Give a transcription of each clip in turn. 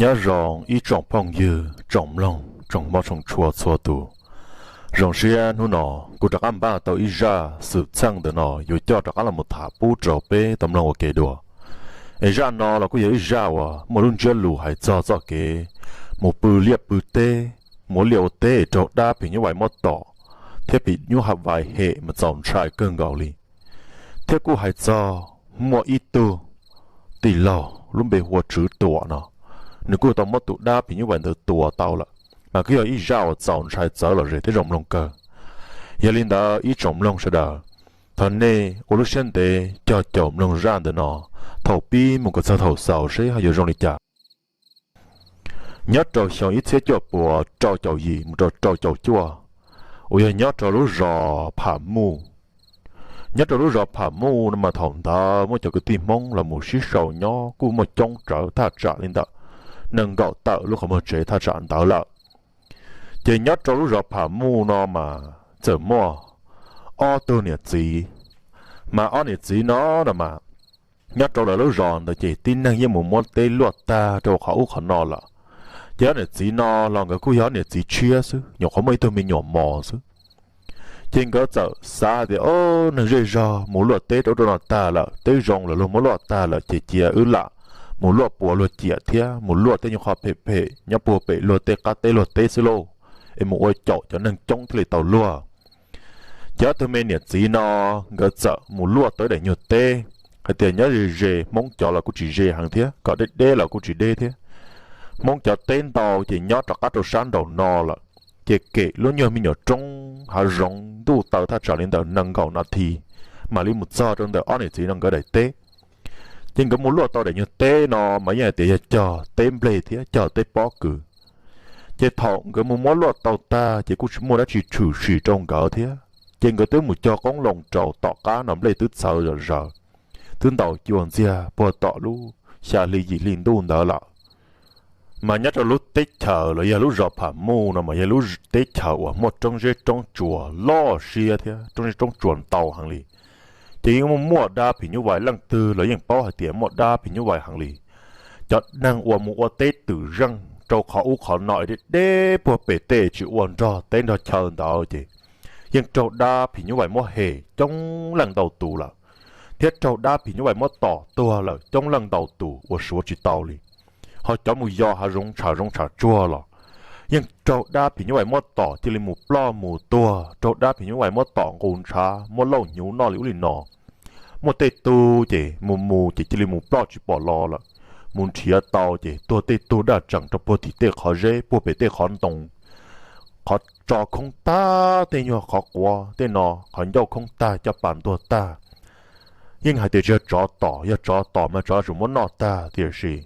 Nyob zoo ib tsoom phooj ywg, tsoom mloog, tsoom mob tsoom tshua txhua tus. Zoo siab hnub no kuv rov qab npaj tau ib zaj xwm txheej ntawm no yuav coj rov qab los mus tham pub rau peb tau mloog ua ke dua. Es zaj no los kuj yog ib zaj uas muaj lub ntsiab lus hais txog txoj kev mus pw liaj pw teb, mus ua liaj ua teb es raug dab phim nyuj vais muab tom thiab phim nyuj vais hem mas txaus ntshai kawg nkaus li. Thiab kuj hais txog muaj ib tug tij laug lub npe hu ua Tswv Tuam no, nws kuj tau muab tus dab phim nyuj vais ntawd tua tau lawm, mas kuj yog ib zaj uas txaus ntshai txawv lom zem thiab zoo mloog kawg. Yog li ntawd ib tsoom mloog sawv daws, thov nej ua lub siab ntev cog caum mloog zaj ntawm no thaum pib mus kom txog thaum xaus seb ho yuav zoo li cas. Nyob rau xyoo ib txhiab cuaj puas rau caum yim mus rau rau caum cuaj, uas yog nyob rau lub zos Pham Muj. Nyob rau lub zos Pham Muj no mas thaum ntawd muaj cov kwv tij Hmoob los mus sib sau nyob kuj muaj coob rawv thaj tsam li ntawm nees nkaum tawm lub qhov muag tsev thaj tsam ntawd lawm. Ces nyob rau lub zos Pham Muj no mas txawm muaj ob tug niam txiv, mas ob niam txiv no no mas nyob rau lawv lub zos ntawd ces tib neeg yeej mus muab teb luaj tag rau qhov ub qhov no lawm. Ces ob niam txiv no los nkawd kuj yog ob niam txiv tshiab xwb, nyuam qhuav muaj ib tug me nyuam mos xwb. Ces nkawd txawm xav hais tias, o, neeg zej zog mus luaj teb rau ub rau no tag lawm, teb zoo lawm luag muab luaj tag lawm ces cia wb lam mus luaj puas luag ciam thiab mus luaj tej nyuag qho phem phem nyob puag pem luag tej qab teb luag teb xwb lauj, es mus ua caum cov neeg coob thiaj li tau luag. Ces ob tug me niam txiv no nkawd txawm mus luaj tau ib daim nyuag teb, hais tias nyob ze ze, Hmoob cov los kuj tsis ze heev thiab, kom deb deb los kuj tsis deb thiab. Hmoob cov teb ntau ces nyob rov qab rau sab nraum no lawm, ces kem lub nyuag me nyuam roob hav zoov ntuj taw thaj tsam li ntawm nees nkaum nas this mam li mus txog rau ntawm ob niam txiv no nkawd daim teb. Ces nkawd mus luaj tau daim nyuag teb no mas yeej hais tias yog cog teb nplej thiab cog teb pob kws. Ces thaum nkawd mus muab luaj tau tag ces kuj tsis muaj dab tsi tshwm sim rau nkawd thiab, ces nkawd twb mus cog qoob loo rau tom qab no nplej twb txhawv zom zaws, twb ntaus cua ntxiag puag tom lub xya hli yim hli ntuj ntawd lawm. Mas nyob rau lub teb chaws los yog lub zos Pham Muj no mas yog lub teb chaws uas muaj roob zeb roob tsuas loj siab thiab roob zeb roob tsuas ntau heev li. Ces yeej muaj muaj dab phim nyuj vais, leej twg los yeej paub hais tias muaj dab phim nyuj vais heev li. Cov neeg uas mus ua teb twm zeej rau qhov ub qhov no es deb deb puag pem tej tsis ua nrog teb nrog chaw ntawd ces yeej raug dab phim nyuj vais muab hem coob leej ntau tus lawm, thiab raug dab phim nyuj vais muab tom tuag lawm coob leej ntau tus uas suav tsis tau li. Ho cov mus yos hav zoov tsham zoov tsham tsuag los yeej raug dab phim nyuj vais muab tom cia li mus ploj mus tuag, raug dab phim nyuj vais muab tom nqus ntshav muab lauj hnyuv noj li ub li no. Muaj tej tug ces mus mus ces cia li mus ploj tsis pom los lawm, mus nrhiav tau ces tuag tej tug daj tseem rau puag tim tej qhov zeb puag pem tej qhov ntoo, qhov tso khoob tag, tej nyuag qhov quav tej no qhov ncauj khoob tag, caj pas ntuag tag. Yeej hais tias tsis yog tsov tom, yog tsov tom mas tsov yuav tsum muab noj tag, tiam sis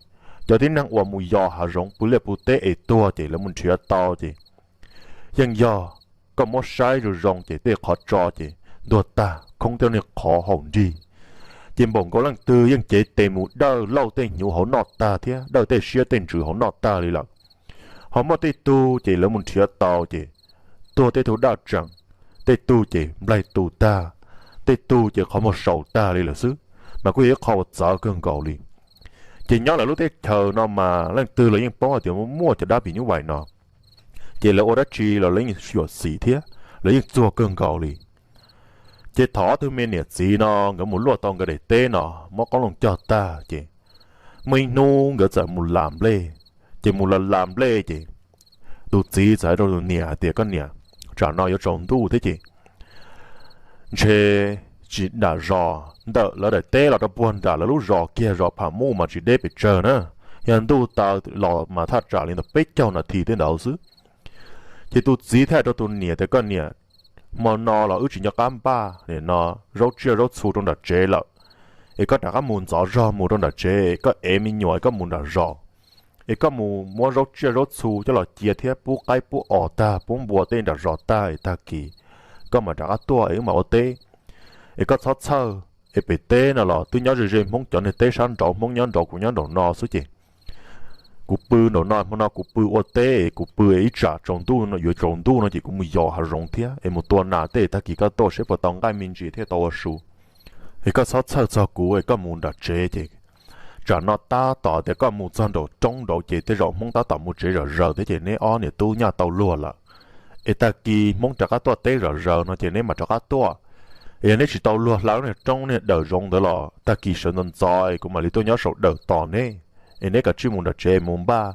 cov tib neeg uas mus yos hav zoov pw liaj pw teb es tuag ces lawv mus nrhiav tau ces yeej yog koj muab saib zoo zoo ces tej qhov tso ces ntuag tag, khoob tej niag qhov haum nrig. Ces npaum nkaus leej twg yeej cev tes mus dawj lauj tej hnyuv hauv noj tag thiab dawj tej siab tej ntsws hauv noj tag li lawm. Ho muaj tej tug ces lawv mus nrhiav tau ces tuag tej tug daj tseem, tej tug ces nplaig tu tag, tej tug ces qhov muag sau tag li lawm xwb, mas kuj yog ib qho uas txawv kawg nkaus li. Ces nyob lawv lub teb chaws no mas leej twg los yeej paub hais tias muaj muaj cov dab phim nyuj vais no, ces lawv ua dab tsi los lawv yeej xyuam xim thiab lawv yeej txuag kawg nkaus li. Ces thaum ob tug me niam txiv no nkawd mus luaj tau nkawd daim teb no, muab qoob loo cog tag ces muaj ib hnub nkawd txawm mus las nplej. Ces mus las las nplej ces tus txiv txawm hais rau tus niam hais tias, koj niam, tsam no yuav tsaus ntuj thiab ces ntshe tsis nram zos ntawm lawv daim teb los rau puag nram lawv lub zos kiag zos Pham Muj mas tsis deb pes tsawg na, yog ntuj taw los mas thaj tsam li ntawm peb caug nas this tej ntawd xwb. Ces tus txiv thiaj hais rau tus niam tias, koj niam, hmo no los wb tsis nco qab npaj nim no zaub tsiaj zaub txhu rau nram tsev lawm, es koj rov qab mus ntxov zog mus rau nram tsev, koj ev me nyuam es koj mus nram zos, es koj mus muab zaub tsiaj zaub txhu coj los cia thiab pub qaib pub os tag pub npua tej nram zos tag es tag kis koj mam rov qab tuaj es wb mam ua teb. Es koj txhob txhawj, es pem teb no los twb nyob ze ze Hmoob cov niag teb sab nraud, Hmoob nyob nraud kuv nyob nraum no xwb ces kuv pw nraum no, hmo no kuv pw ua teb es kuv pw es ib tsam tsaus ntuj no yuav tsaus ntuj no ces kuv mus yos hav zoov thiab es mus tua nas tej, tag kis koj tuaj seb puas tau nqaij me ntsis thiaj tau ua su. Es koj txhob txhawj txog kuv es koj mus nram tsev ces tsam no tab tom tias koj mus txog nraum roob nraud ces tej zaum Hmoob tab tom mus tsev zom zaws thiab ces neb ob niam tub nyaj tau luag lawm. Es tag kis Hmoob rov qab tuaj teb zom zaws no ces neb mam rov qab tuaj. Es yog neb tsis tau luag hla lub niag roob niag dawm zoov ntawd los tag kis sawv ntxov ntxov es kuv mam li tuaj nyob saum dawm tos neb, es neb kav tsij mus nram tsev mus npaj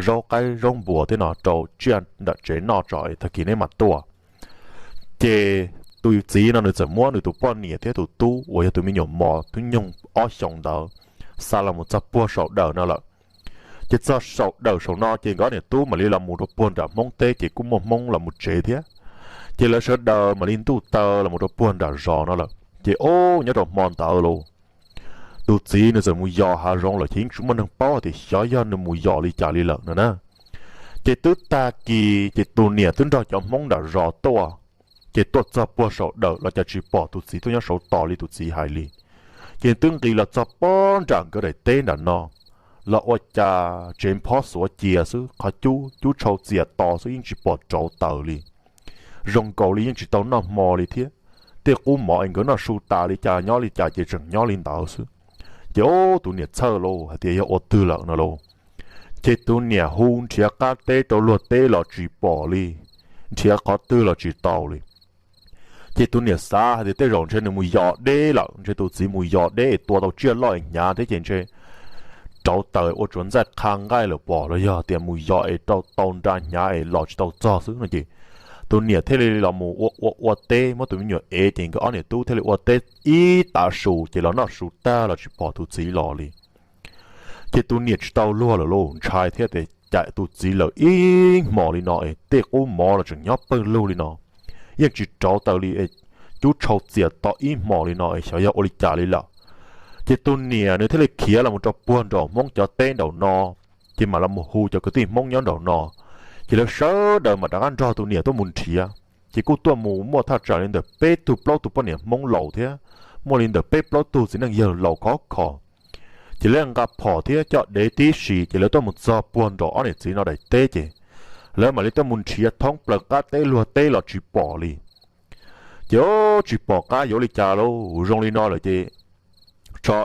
zaub qaib zaub npuas tej no rau tsiaj nram tsev noj tso es tag kis neb mam tuaj. Ces tus txiv no nws txawm muab nws tus poj niam thiab tus tub uas yog tus me nyuam mos hnub nyoog ob xyoos ntawd xa los mus txog puag saum dawm no lawm. Ces txog saum dawm saum no ces nkawd niam tub mam li los mus rau puag nram Hmoob teb ces kuj muaj Hmoob los mus tsev thiab. Ces lawv sawv daws mam li ntuj taw los mus rau puag nram zos no lawm ces ob nyob rau hmo ntawd lauj, tus txiv nws txawm mus yos hav zoov lawm ces yeej tsis muaj neeg paub tias xyov yog nws mus yos li cas li lawm no na. Ces twb tag kis ces tus niam twb nrog cov Hmoob nram zos tuaj, ces tuaj txog puag saum dawm los cas tsis pom tus txiv tuaj nyob saud tos li tus txiv hais li. Ces twb nqis los txog puag nram nkawd daim teb nram no, los ua cas tsev phob xuav cia xwb, qhov cub cub tshau txias to xwb yeej tsis pom rauv taws li. Zoo nkaus li yeej tsis tau noj hmo li thiab. Tej qub mov es nkawd noj su tas li cas nyob li cas ces tseem nyob li ntawd xwb. Ces ub tus niam txhawj lauj hais tias yog ua twg lawm no lauj. Ces tus niam hu nrhiav qab teb rau luag teb los tsis pom li, nrhiav qhov twg los tsis tau li. Ces tus niam xav hais tias tej zaum ntshe nws mus yos deb lawm, ntshe tus txiv mus yos deb es tua tau tsiaj loj es hnyav thiab ces ntshe rauv taws ua tsuav ntxaij qha nqaij lawm pom los yog tias mus yos es rau tau nra hnyav es los tsis tau txog xwb no ces tus niam thiaj li los mus ua ua ua teb muab tus me nyuam ev ces nkawd ob niam tub thiaj li ua teb ib tav su ces los noj su tag los tsis pom tus txiv los li. Ces tus niam tsis tau luag lawm lauj, ntshai thiab tias cas tus txiv lawm ib hmos li no es tej qub mov los tseem nyob pawg lug li no, yeej tsis rauv taws li, cub tshau txias to ib hmos li no es xyov yog ua li cas li lawm. Ces tus niam nws thiaj li khiav los mus rau puag nraum Hmoob cov teb nraum no, ces mam los mus hu cov kwv tij Hmoob nyob nraum no, ces lawv sawv daws mam rov qab nrog tus niam tuaj mus nrhiav. Ces kuj tuaj mus muaj thaj tsam li ntawm peb tug plaub tug poj niam Hmoob laus thiab muaj li ntawm peb plaub tug txiv neej yawg laus khov kho. Ces lawv nqa phom thiab coj dev tib si ces lawv tuaj mus txog puag nraum ob niam txiv no daim teb ces lawv mam li tuaj mus nrhiav thoob plaws qab teb luag teb los tsis pom li. Ces tsis pom qab yuav li cas lauj, zoo li no lawm ces tso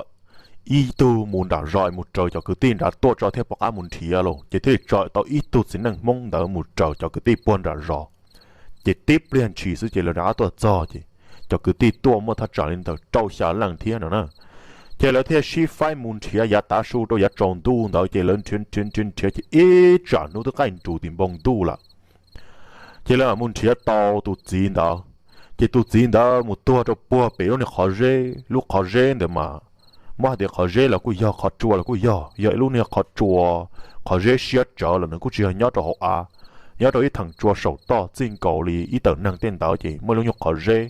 ib tug mus nram zos mus raws cov kwv tij nrad tuaj tso thiaj pom qab mus nrhiav lauj. Ces thiaj li tso tau ib tug txiv neej Hmoob ntawd mus raws cov kwv tij puag nram zos. Ces tib pliag ntshis xwb ces lawv rov qab tuaj txog ces cov kwv tij tuaj muaj thaj tsam li ntawm rau xya leej thiab no na. Ces lawv thiaj sib faib mus nrhiav yav tav su rau yav tsaus ntuj ntawd ces lawv nrhiav nrhiav nrhiav nrhiav ces ib tsam hnub twb qaij nrus tim npoo ntuj lawm. Ces lawv mam mus nrhiav tau tus txiv ntawd. Ces tus txiv ntawd mus tuag rau puag pem lub niag qhov zeb, lub qhov zeb ntawd mas muab hais tias qhov zeb los kuj yog, qhov tsua los kuj yog, yog ib lub niag qhov tsua, qhov zeb siab tsawv los nws kuj tsis yog nyob rau hauv av, nyob rau ib theem tsua saum toj txij nkaus li ib tawm neeg tej ntawd ces muaj ib lub nyuag qhov zeb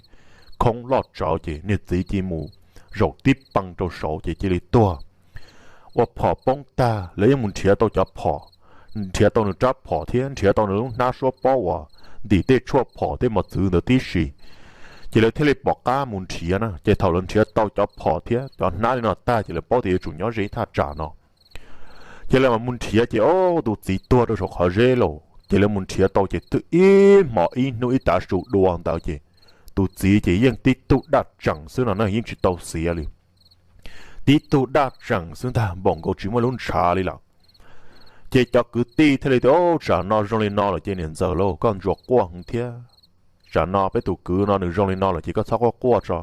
khoob loj tsawv ces niag txiv cia mus zaum tib pee rau saud ces cia li tuag. Ua phom poob tag lawv yeej mus nrhiav tau cov phom, nrhiav tau nws rab phom thiab nrhiav tau nws lub hnab suab pob uas ntim tej tshuaj phom tej mos txwv ntawd tib si. Ces lawv thiaj li pom qab mus nrhiav na, ces thaum lawv nrhiav tau cov phom thiab cov hnab li no tag ces lawv paub tias yuav tsum nyob ze thaj tsam no. Ces lawv mam mus nrhiav ces ob tus txiv tuag rau saum qhov zeb lawm ces lawv mus nrhiav tau ces twb ib hmos ib hnub ib tav su dua ntawd ces tus txiv ces yeej tib tug daj tseem xwb no na, yeej tsis tau xiav li. Tib tug daj tseem xwb ntag, npaum nkaus tsis muaj lub ntshav li lawm. Ces cov kwv tij thiaj li tias, tsam no zoo li no lawm ces niam ntxawm lauj, koj ntsuas quaj heev thiab. Tsam no peb tus kwv no nws zoo li no lawm ces koj txhob quaj quaj tso.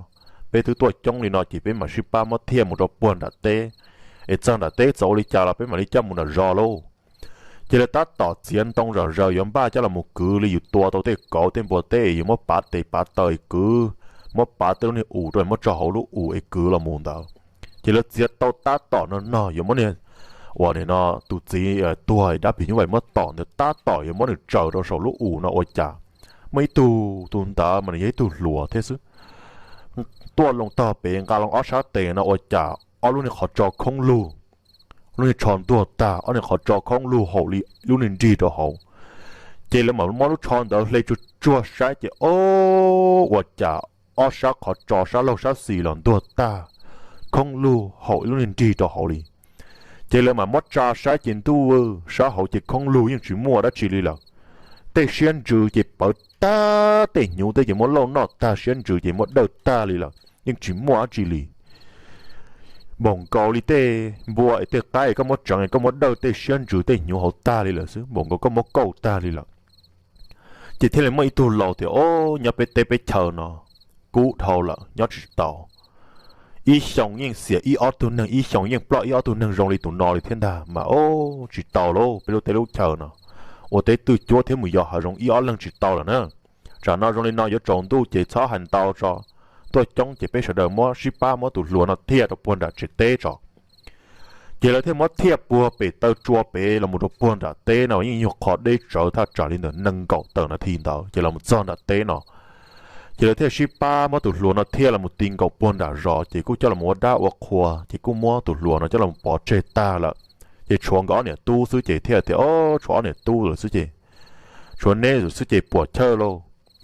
Peb twb tuaj coob li no ces peb mam sib pab muab thiaj mus rau puag nram teb, es txog nram teb txaus ua li cas los peb mam li coj mus nram zos lauj. Ces lawv tab tom txiav ntoo zom zaws yuav npaj coj los mus kwv li, yus tua tau tej kauv tej npua teb yuav muab pav tes pav taw kwv, muab pav tej lub niag us rau muab tso hauv lub us es kwv los mus ntawd. Ces lawv txiav tau tab tom no no yuav muab niag uas nim no tus txiv tuag dab phim nyuj vais muab tom ntawd tab tom yuav muab nws tsaws rau saum lub us no ua cas muaj ib tug, tus ntawd mas nws yog ib tug hluas thiab xwb, tuaj loo tog pem nqa loo ob sab tes no ua cas ob lub niag qhov tso khoob lug, lub niag tsho ntuag tag, ob niag qhov tso khoob lug haum li lub niag nrig rau hauv. Ces lawv mam muab lub tsho ntawd hle tsuag tsuag saib ces ob, ua cas ob sab qhov tso sab laug sab xis los ntuag tag, khoob lug haum ib lub niag nrig rau hauv li. Ces lawv mam muab tsa saib ces ntuj, sab hauv ces khoob lug yeej tsis muaj dab tsi li lawm. Tej siab ntsws ces pawv tag, tej hnyuv tej ces muab lauj noj tag, siab ntsws ces muab dawj tag li lawm, yeej tsis muaj dab tsi li. npaum nkaus li tej npua es tej qaib es koj muab tseev es koj muab dawj tej siab ntsws tej hnyuv hauv tag li lawm xwb, npaum nkaus koj muab kauj tag li lawm. Ces thiaj li muaj ib tug laus tias, Ob, nyob peb teb peb chaw no kub dhau lawm, nyob tsis tau. Ib xyoo yeej xiam ib ob tug neeg, ib xyoo yeej ploj ib ob tug neeg zoo li tus no li thiab ntag mas, ob, tsis tau lauj, peb lub teb lub chaw no ua teb twj cuab thiab mus yos hav zoov ib ob leeg tsis tau lawm na. Tsam no zoo li no yuav tsaus ntuj ces txhob hais ntau tso, tuaj coob ces peb sawv daws muab sib pab muab tus hluas no thiaj rau puag nram tsev teb tso. Ces lawv thiaj muab thiaj puag pem taw tsua pem los mus rau puag nram teb no, yeej yog qhov deb tsawv thaj tsam li ntawm nees nkaum tawm nas this ntawd ces los mus txog nram teb no. Ces lawv thiaj sib pab muab tus hluas no thiaj los mus ti nkaus puag nram zos, ces kuj coj los ua dab ua qhua, ces kuj muab tus hluas no coj los pov tseg tag lawm. Ces tshuav nkawd ob niam tub xwb, ces thiaj tias, Ob, tshuav ob niam tub lawm xwb ces, tshuav neb lawm xwb ces puas chawj lauj,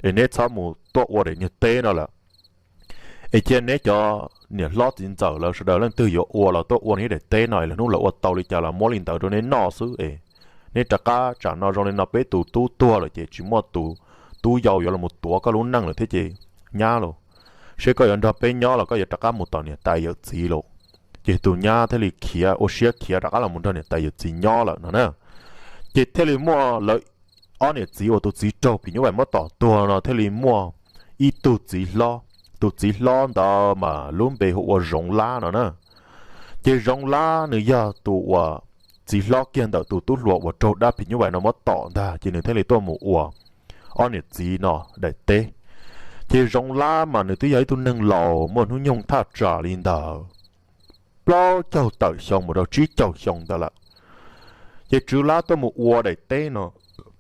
es neb txhob mus tuaj ua daim niag teb no lawm. Es cia neb cov niam hlob txiv ntxawm lawv sawv daws leej twg yuav ua los tuaj ua neb daim teb no es lwm hnub lawv ua tau li cas los muab li ntawd rau neb noj xwb es. Neb rov qab tsam no zoo li no peb tus tub tuag lawm ces tsis muaj tus tub yau yuav los mus tuav koj lub neej lawm thiab ces, nyab lauj, seb koj yuav nrog peb nyob los koj yuav rov qab mus tom niam tais yawm txiv lauj. Ces tus nyab thiaj li khiav ua siab khiav rov qab los mus nrog niam tais yawm txiv nyob lawm no na. Ces thiaj li muaj lawv ob niam txiv uas tus txiv raug phim nyuj vais muab tom tuag no thiaj li muaj ib tug txiv hlob. Tus txiv hlob ntawd mas lub npe hu ua Zoov Lab no na. Ces Zoov Lab nws yog tus uas txiv hlob kiag ntawm tus tub hluas uas raug dab phim nyuj vais no muab tom ntag, ces nws thiaj li tuaj mus ua ob niam txiv no daim teb. Ces Zoov Lab mas nws twb yog ib tug neeg laus muaj hnub nyoog thaj tsam li ntawd plaub caug tawm xyoo mus rau tsib caug xyoo ntawd lawm. Ces Tswv Lab tuaj mus ua daim teb no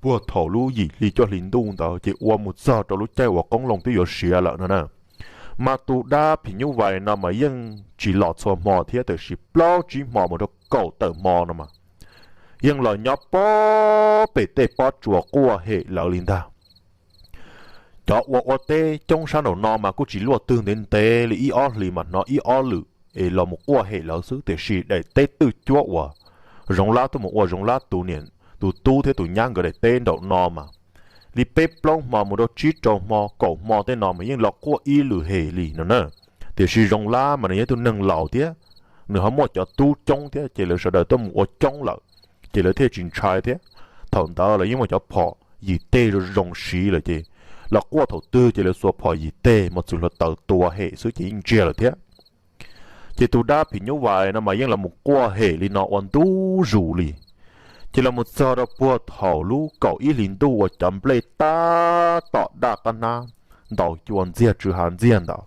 puag thaum lub yim hli cuaj hli ntuj ntawd, ces ua mus txog rau lub caij uas qoob loo twb yuav siav lawm no na. Mas tus dab phim nyuj vais no mas yeej tsis los txhua hmo thiab, tiam sis plaub tsib hmo mus rau kaum tawm hmo no mas yeej los nyob pem tej pob tsuas quaj hem lawv li ntag. Cov ua ua teb coob sab nraum no mas kuj tsis luaj twg, ntev ntev li ib ob hlis mas hnov ib ob lwm es los mus quaj hem lawv xwb, tiam sis daim teb twj cuab uas Zoov Lab tuaj mus ua, Zoov Lab tus niam tus tub thiab tus nyab nkawd daim teb nraum no mas li peb plaub hmo mus rau tsib rau hmo kaum hmo tej no mas yeej los quaj ib lwm hem li no na. Tiam sis Zoov Lab mas nws yog ib tug neeg laus thiab, nws ho muaj cov tub coob thiab, ces lawv sawv daws tuaj mus ua coob lawm, ces lawv thiaj tsis ntshai thiab. Thaum ntawd lawv yeej muaj cov phom yim teg zoo zoo siv lawm, ces los quaj thaum twg ces lawv xuas phom yim teg mos txwv hluav taws tua hem xwb ces yeej ntsiag lawm thiab. Ces tus dab phim nyuj vais no mas yeej los mus quaj hem li no ua ntu zus li. Ces los mus txog rau puag thaum lub kaum ib hlis ntuj uas cov nplej tab tom daj qab hnab ntaus cua ntxiag tsw hav ntxiag ntawd,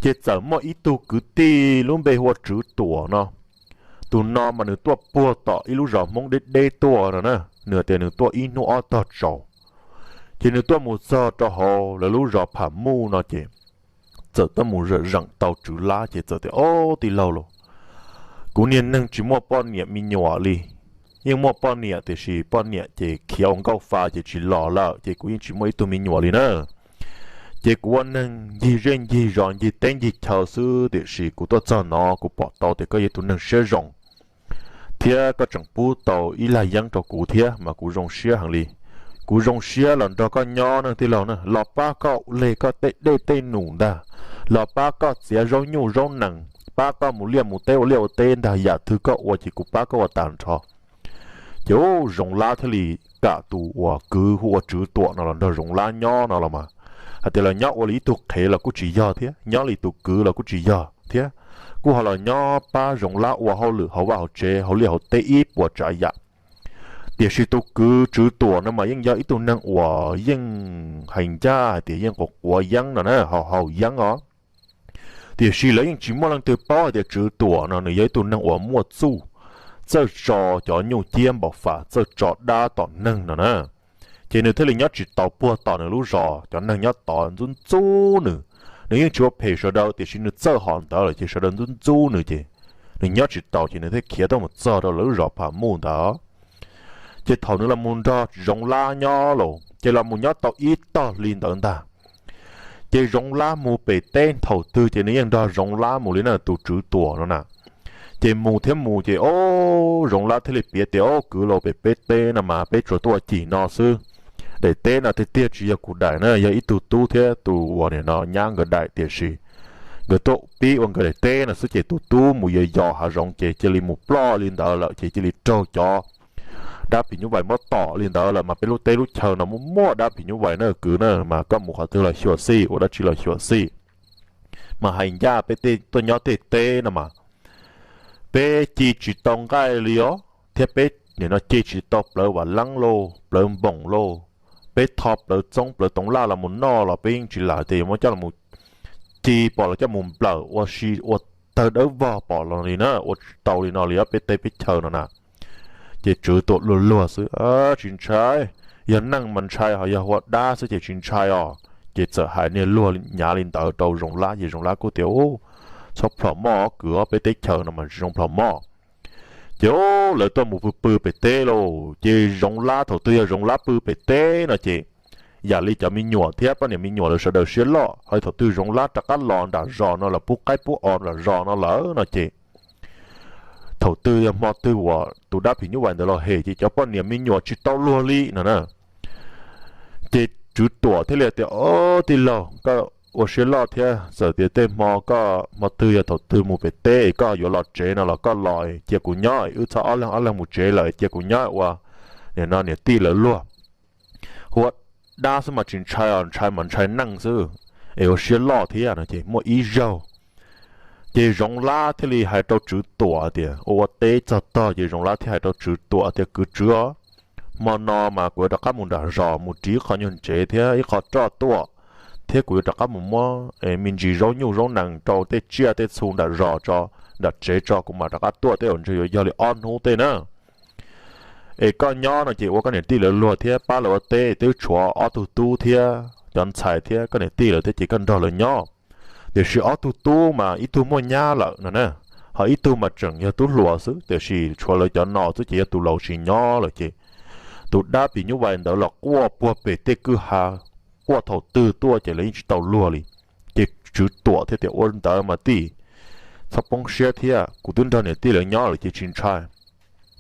ces txawm muaj ib tug kwv tij lub npe hu ua Tswv Tuam no. Tus no mas nws tuaj puag tom ib lub zos Hmoob deb deb tuaj no na, nws tias nws tuaj ib hnub ob tog tsaus. Ces nws tuaj mus txog rau hauv lawv lub zos Pham Muj no ces txawm tuaj mus zeem tau Tswv Lab ces txawm tias, Ob, tij laug lauj, kuv niag neeg tsis muaj poj niam me nyuam li. Yeej muaj poj niam tiam sis poj niam ces khiav ua nkauj fa ces tsis los lawm, ces kuv yeej tsis muaj ib tug me nyuam li na. Ces kuv ua neeg ncig zej ncig zos ncig teb ncig chaw xwb, tiam sis kuv tuaj txog no kuv pom tau tias koj yog tus neeg siab zoo thiab koj tseem pub tau ib lag yeeb rau kuv thiab mas kuv zoo siab heev li. Kuv zoo siab los nrog koj nyob na tij laug na, los pab koj leg koj tej dej tej num ntag, los pab koj txiav zaub nyuj zaub nees, pab koj mus liaj mus teb ua liaj ua teb ntag, yam twg koj ua ces kuv pab koj ua tag nrho. Ces ub, Zoov Lab thiaj li kam tus uas kwv hu ua Tswv Tuam no los nrog Zoov Lab nyob no los mas, hais tias los nyob ua li ib tug qhev los kuj tsis yog thiab, nyob li tus kwv los kuj tsis yog thiab, kuj ho los nyob pab Zoov Lab ua hauj lwm hauv vaj hauv tsev hauv liaj hauv teb ib puas tsav yam. Tiam sis tus kwv Tswv Tuam no mas yeej yog ib tug neeg uas yeej hais ncaj hais tias yeej quav quav yeeb no na, haus haus yeeb os. Tiam sis lawv yeej tsis muaj leej twg paub hais tias Tswv Tuam no nws yog ib tug neeg uas muaj txuj, txawj tso cov nyuj ciab npaum fam, txawj tso dab tom neeg no na. Ces nws thiaj li nyob tsis tau puag tom nws lub zos, cov neeg nyob tod ntxub ntxub nws. Nws yeej tsis ua phem sawv daws tiam sis nws txawj hom ntawd lawm ces sawv daws ntxub ntxub nws ces nws nyob tsis tau ces nws thiaj khiav tuaj mus txog rau lawv lub zos Pham Muj ntawd. Ces thaum nws los mus nrog Zoov Lab nyob los ces los mus nyob tau ib tog hli ntawd ntag. Ces Zoov Lab mus pem teb thaum twg ces nws yeej nrog Zoov Lab mus li na, tus Tswv Tuam no na. Ces mus thiab mus ces ob, Zoov Lab thiaj li piav tias, Ob, kwv laus, pem peb teb no mas peb tsuas tuaj ua cim no xwb. Daim teb no tiag tiag tsis yog kuv daim na, yog ib tug tub thiab tus uas nim no nyab nkawd daim, tiam sis nkawd tuaj pib ua nkawd daim teb no xwb ces tus tub mus yos yos hav zoov ces cia li mus ploj li ntawd lawm ces cia li raug cov dab phim nyuj vais muab tom li ntawd lawm. Mas peb lub teb lub chaw no muaj muaj dab phim nyuj vais na kwv na, mas koj mus qhov twg los xyuam xim, ua dab tsi los xyuam xim. Mas hais ncaj peb tej tuaj nyob tej teb no mas peb ci tsis tau nqaij li os, thiab peb nim no ci tsis tau plawv vam leeb lauj, plawv npoos lauj, peb tho plawv txoob plawv toov laj los mus noj los peb yeej tsis lam tias yuav muab coj los ci pom los coj mus nplawm ua si ua tawg dawb vog pom los li na, ua tsis tau li no li os peb teb peb chaw no na. Ces Tswv Tuam luag luag xwb, tsis ntshai, yog neeg mas ntshai, ho yog ua dab xwb ces tsis ntshai os. Ces txawm hais niag luag nyav li ntawd rau Zoov Lab ces Zoov Lab kuj tias, txhob plhom moj kwv, peb teb chaws no mas tsis zoo plhom moj. Ces lawv tuaj mus pw pw pem teb lauj, ces Zoov Lab thaum twg yog Zoov Lab pw pem teb no ces yam li cov me nyuam thiab poj niam me nyuam lawv sawv daws siab loj, ho thaum twg Zoov Lab rov qab los nram zos no los pub qaib pub os nram zos no lawm no ces thaum twg yog hmo twg uas tus dab phim nyuj vais ntawd los hem ces cov poj niam me nyuam tsis tau luag li no na. Ces Tswv Tuam thiaj li tias, Au, tij laug, koj ua siab loj thiab, txawm tias tej hmo koj hmo twg yog thaum twg mus pem teb es koj yuav los tsev no los koj los cia kuv nyob, wb txhob ob leeg ob leeg mus tsev lawm, cia kuv nyob ua nim no niam tij lawv luag. Ua dab xwb mas tsis ntshai os, ntshai mas ntshai neeg xwb, es ua siab loj thiab no ces muaj ib zaug ces Zoov Lab thiaj li hais rau Tswv Tuam tias, ua ua teb txog tog ces Zoov Lab thiaj hais rau Tswv Tuam tias, Kwv Tswv os, hmo no mas kuv yuav rov qab mus nram zos mus ris ib qho nyuag ntsev thiab ib qho roj tuaj, thiab kuv yuav rov qab mus muab me ntsis zaub nyuj zaub nees rau tej tsiaj tej txhu nram zos tso, nram tsev tso, kuv mam rov qab tuaj, tej zaum ntshe yuav yog li ob hnub tej na. Es koj nyob no ces ua koj niam tij lawv luag thiab pab lawv ua teb, twb tshuav ob tug tub thiab cov ntxhais thiab koj niam tij lawv thiab ces koj nrog lawv nyob. Tiam sis ob tug tub mas ib tug muaj nyab lawm no na, ho ib tug mas tseem yog tub hluas xwb, tiam sis tshuav lawv cov no xwb ces yog tus laus tsis nyob lawm ces tus dab phim nyuj vais ntawd los quaj puag pem tej kwj ha, quaj thaum twg tuaj ces lawv yeej tsis tau luag li. Ces Tswv Tuam thiaj tias, Ua ntawd mas tij, txhob poob siab thiab, kuv twb nrog niam tij lawv nyob lawm ces tsis ntshai.